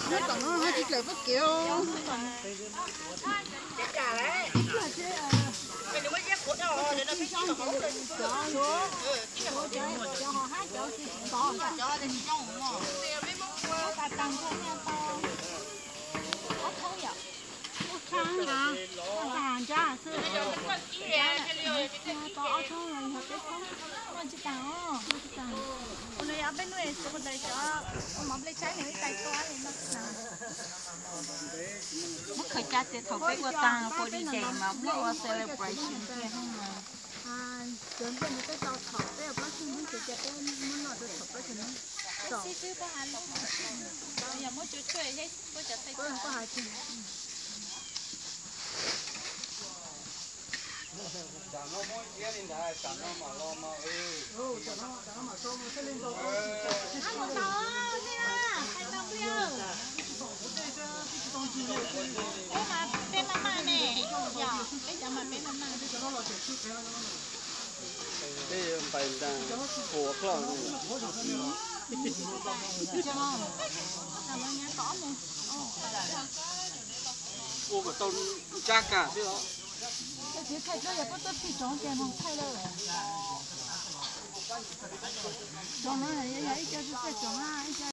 Nyob tom no haj tsis dlaim pab kev. Muab khaws caj ces thaum peb ua tag forty day mas muab ua celebration thiab. Cov nplej no peb tau thaum peb ua plaub tsib hnub ces peb muab noj rau thaum plaub tsib hnub. Yog muab tsuag tsuag, peb cov thaij tsuag. Peb mas peb mas ne, yog peb cov mas peb mas mas. Peb npais nta, ua koj mus. Ua kom tau ntsab kas xwb os. Thaij tsoov yog peb tuaj thaij tsoov ces mus thaij lawm. Tsoov no yog ib co thaij tsoov na, ib co